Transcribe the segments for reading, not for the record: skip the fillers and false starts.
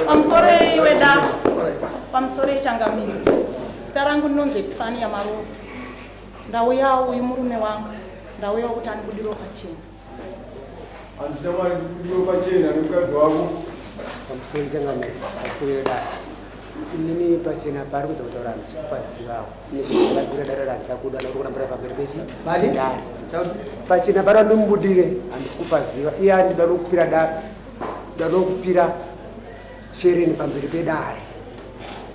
Pamusoro wedare, pamusoro yechangamire, zita rangu ndinonzi Epifania Marosa. Ndauyawo uyu murume wangu, ndauyawo kuti andibudirewo pachena. Handishamwari ndikubudirewo pachena nemukadzi wako. Pamusoro changamire, pamusoro wedare. Inini pachena paari kudza kutaura handisi kupazivawo. Nekuti dare randichakuda nokuti kurambira pamberi pechi dare. Pachena pari andimubudire handisi kupaziva. Iye andida nokupira dare. Ndanokupira shereni pamberi pedare.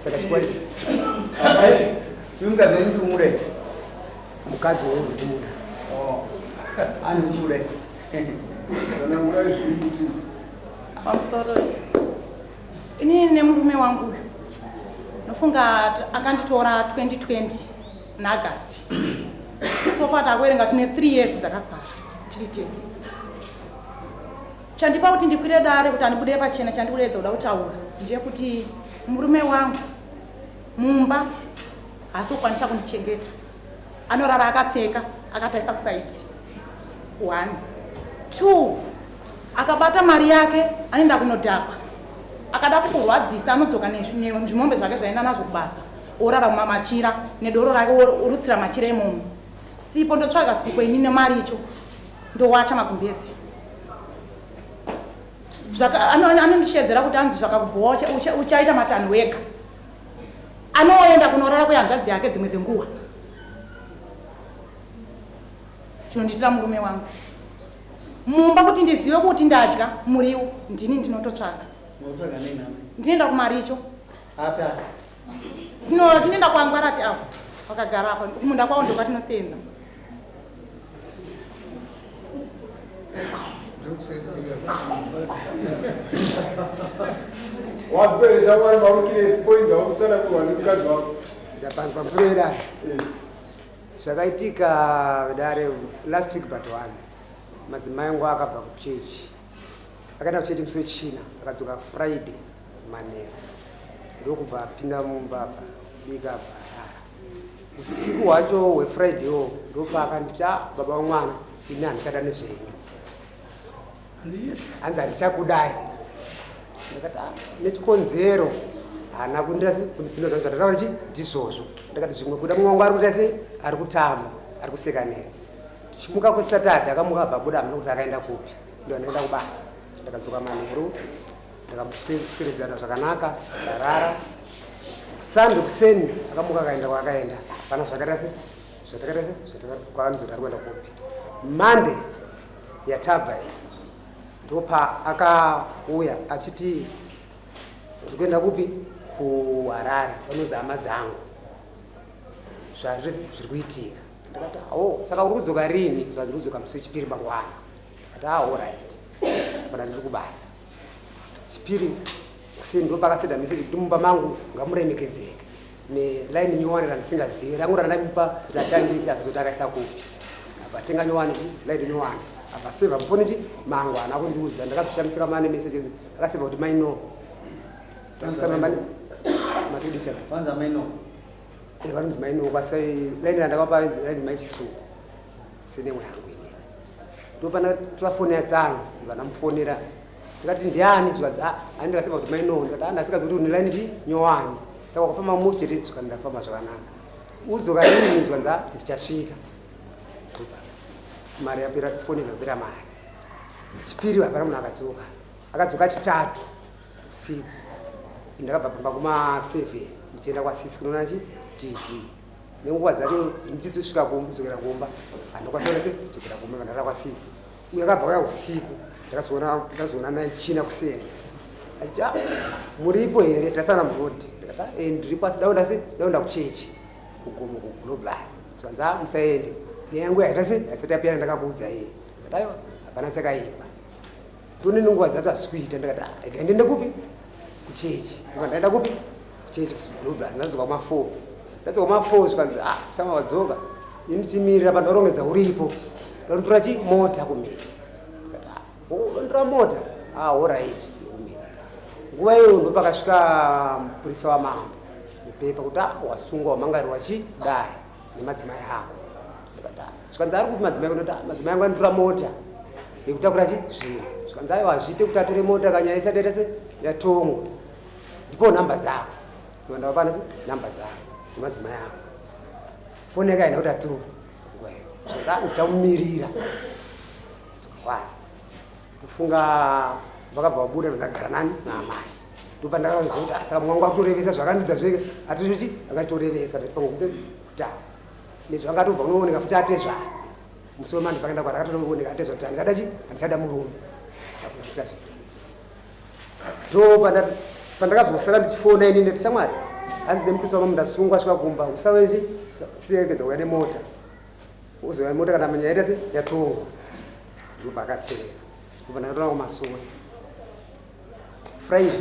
Saka chikwa ichi. Mukadzi wenyu ndikumuda. Mukadzi wangu ndikumuda. Oh. Andikumuda. Tsanangurai zviri kuti. Pamusoro. Inini nemurume wangu uyu. Nofunga akanditora 2020 naAugust. So far takuverenga tine 3 years dzakazara tiri tese. Chandipa kuti ndikwire dare kuti andibude pachena chandikudeedza kuda kutaura ndeyekuti murume wangu mumba haasi kukwanisa kundichengeta. Anorara akapfeka akatarisa kusaidi. One. Two, akabata mari yake anoenda kunodhakwa. Akada kukurwadzisa anodzoka nezvimombe zvake zvaenda nazvo kubasa orara mumamachira nedoro rake orutsira machira imomo. Sipo ndotsvaga sipo ini nemari icho ndowacha magumbezi anondishedzera kuti anzi zvakakubhowa uchaita matanho wega anoenda kunorara kwehanzvadzi yake dzimwe dzenguva chinondiitira murume wangu mumba kuti ndizive kuti ndadya muriwo ndini ndinototsvaga ndinoenda kumaricho tinoenda kwangwarati apo vakagara apo kumunda kwavo ndokwatinosenza Wapere shamwari maukire points wakutsanangurwa nemukadzi wako. Ndapanzwa pamusoro vedare. Zvakaitika vedare last week but one. Madzimai angu akabva kuchechi. Akaenda kuchechi musi wechina akadzoka Friday manheru. Ndokubva apinda mumba apa bika abva arara. Usiku hwacho hweFriday wo ndopaakanditi ah baba vamwana ini handichada nezvenyu. Hanzi handichakudai. Ndakati ah nechikonzero haana kundira se kundipinda zvangu zvandataura chi ndizvozvo. Ndakati zvimwe kuda mumwe wangu ari kuita se ari kutamba ari kuseka neni. Tichimuka kweSaturday akamuka abva abuda hameno kuti akaenda kupi. Ndo anoenda kubasa. Ndakadzoka manheru ndakamusweredzana zvakanaka ndarara. Sunday kuseni akamuka akaenda kwaakaenda hapana zvakaita se zvatakaita se kwaanzi ari kuenda kupi. Monday yatabva iyi ndopa akauya achiti ndiri kuenda kupi kuHarare vanonzi hama dzangu zvazvese zviri kuitika ndakati oh saka uri kudzoka rini zvanzi ndiri kudzoka musi wechipiri mangwana ndakati ah alright hapana ndiri kubasa chipiri kuseni ndopakasenda message kuti mumba mangu ngamuremekedzeke nelaini nyowani randisingazivi rangu randamupa kuti ashandise asizoti akaisa kupi abva atenga nyowani chi laini nyowani abva seva mufoni chi mangu haana kundiudza ndakazoshamisika mane message akaseva kuti maino matodicha vanonzi maino kwasai laini randakapa rainzi mai chisuku senemwe yangu ini ndopana tora foni yatsano ndikanamufonera ndikati ndiani zvikanzi ah, ani ndikaseva kuti maino ndikati ah, ndasikazi kuti une line chi nyowani saka wakafamba muchete zvikanzi ndafamba zvakanaka uzoka rini zvikanzi ah, ndichasvika mari yapera foni ikapera mari chipiri hapana munhu akadzoka akadzoka chitatu usiku ndakabva pamba kuma 7 ndichienda kwasisi kunoona chi tv nenguva dzacho ndichizosvika kudzokera kumba handikwanisa se kudzokera kumba vandara kwasisi uyo akabva uya usiku ndakazoona naye china kuseni achiti ah, muripo here tasana murodhi ndikati ah, eh, ndiripo asi daunda se daunda kuchechi kugomo kugloblas zvanzi ah, musaende nyaya yangu yaita se haisati yapera ndakakuudza iye ndikati aiwa hapana chakaipa tone nenguva dzacho hazvisi kuita ndikati ah, rega ndiende kupi kuchechi ndika ndaenda kupi kuchechi kugloblas ndadzoka kuma4 ndadzoka kuma4 zvikanzi ah shama wadzoka ini ndichimirira pandarongedza uripo ndanotora chi mota kumira ndikati ah oh, ndanotora mota ah alright kumira nguva iyoyo ndopakasvika mupurisa wamambo nepepa kuti ah wasungwa wamangarirwa chi dare nemadzimai ako ndikati ah zvikanzi ari kupi madzimai kunoti ah madzimai angu anotora mota. yekutakura chi zvinhu. Zvikanzi aiwa hazviite kuti atore mota kanyaya isati yaita se yatongwa. Ndipo nhamba dzako. Ndobva ndavapa chi nhamba dzako dzemadzimai ako. Foni yake haina kuti aturu nguva iyo. Zvikanzi ah ndichamumirira. Zvakwari. Ndofunga vakabva vabuda ndakagara nani naamai. Ndopandakazoziva kuti ah, saka mwangu akutorevesa zvakandiudza zvega atochi akachitorevesa ndati pamwe kuti kutaura. Nezvo angatobva unooneka futi atezvara. Musi wemandi pakaenda kwari akatooneka atezvara kuti handichada chi handichada murume. Ndakazviziva. Ndo pandakazosara ndichifona ini ndati shamwari hanzi nemupurisa wamama ndasungwa svika kumba usawezi siyekedza kuuya nemota. Uzouya nemota kana nyaya yaita se yatongwa. Ndopakatevera. Ndopandakatoona kumasowe. Friday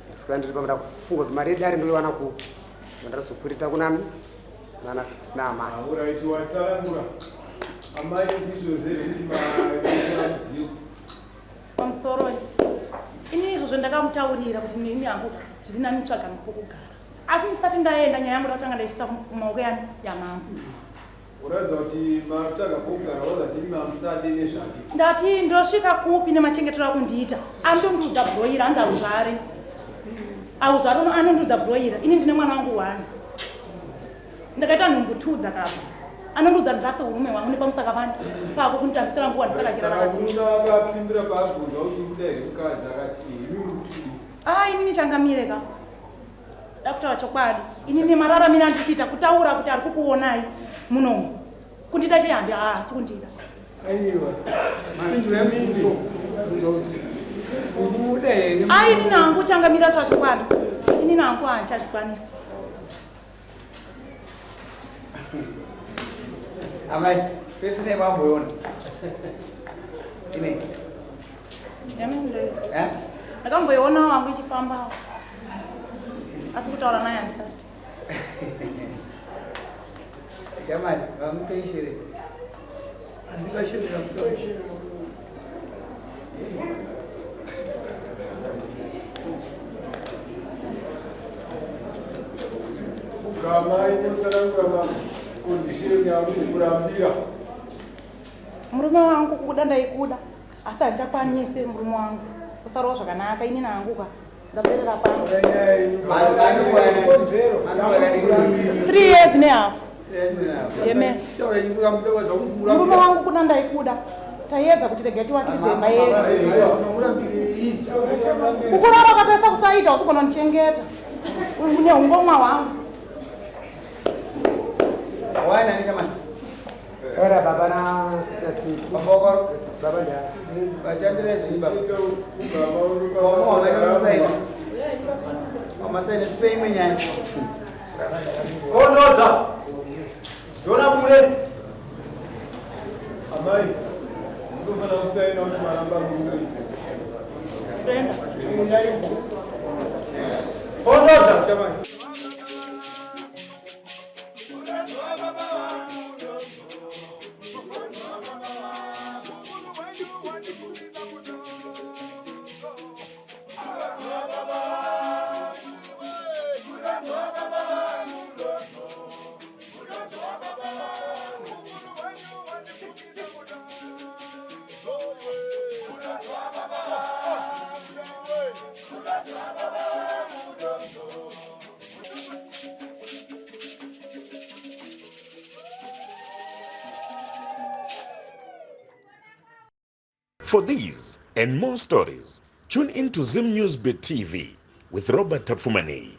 ndaswera ndiri pamda kufunga kuti mari yedare ndoiwana kupi. Ndakazokwereta kunani nana sisi naamai. Alright, watsanangura. Amai ndizvo zvere kuti mamuziyo. Pamusoro ini izvozvo ndakamutaurira kuti nini hangu zviri nani tsvaga pokugara asi ndisati ndaenda nyaya yangu ndakutanga ndaisvitsa kumaoko yani yamambo. Uratidza kuti matsvaga pokugara wazati imi hamusade nezvake. Ndati ndosvika kupi nemachengetero akundiita anondiudza broira hanzi hauzvari hauzvari anondiudza broira ini ndine mwana wangu one ndakaita nhumbu two dzakabva anondiudza ndirase urume hwangu nepamusaka pani pako kunditambisira nguva ndisakachirara akapindura paabvunzwa kuti kuda here mukadzi akati imi muri kuti kudii ah inini changamire ka da kutaura chokwadi inini mararamire andiri kuita kutaura kuti ari kukuonai munomu kundida chei handi haasi kundida ai inini hangu changamira taura chokwadi inini hangu handichazvikwanisa Amai, first name amboiona. Ine. Eh? Ndakamboiona wangu ichifamba. Asi kutaura naye handisati. Shamani, vamupe ishere. Handikashere kabisa. Gamai motsanangura makondisheni amuri kurambira. Murume wangu kukuda ndaikuda asi handichakwanise murume wangu kusarawo zvakanaka ini nangu ka ndaperera pano. 3 years nehalf. Amen. Murume wangu kuna ndaikuda taiedza kuti regai tiwakiridze imba yedu. Kukurara ukataisa kusaita usigona kundichengeta nehungomwa hwangu. Era baba na baba nda vachambira zvii baba wamasaina tipe imwe nyaya Onodza. Dona bure. Amai, munofanira kusaina kuti maramba murume. Brenda. Onodza. For these and more stories, tune in to Zim News Bit TV with Robert Tafumani.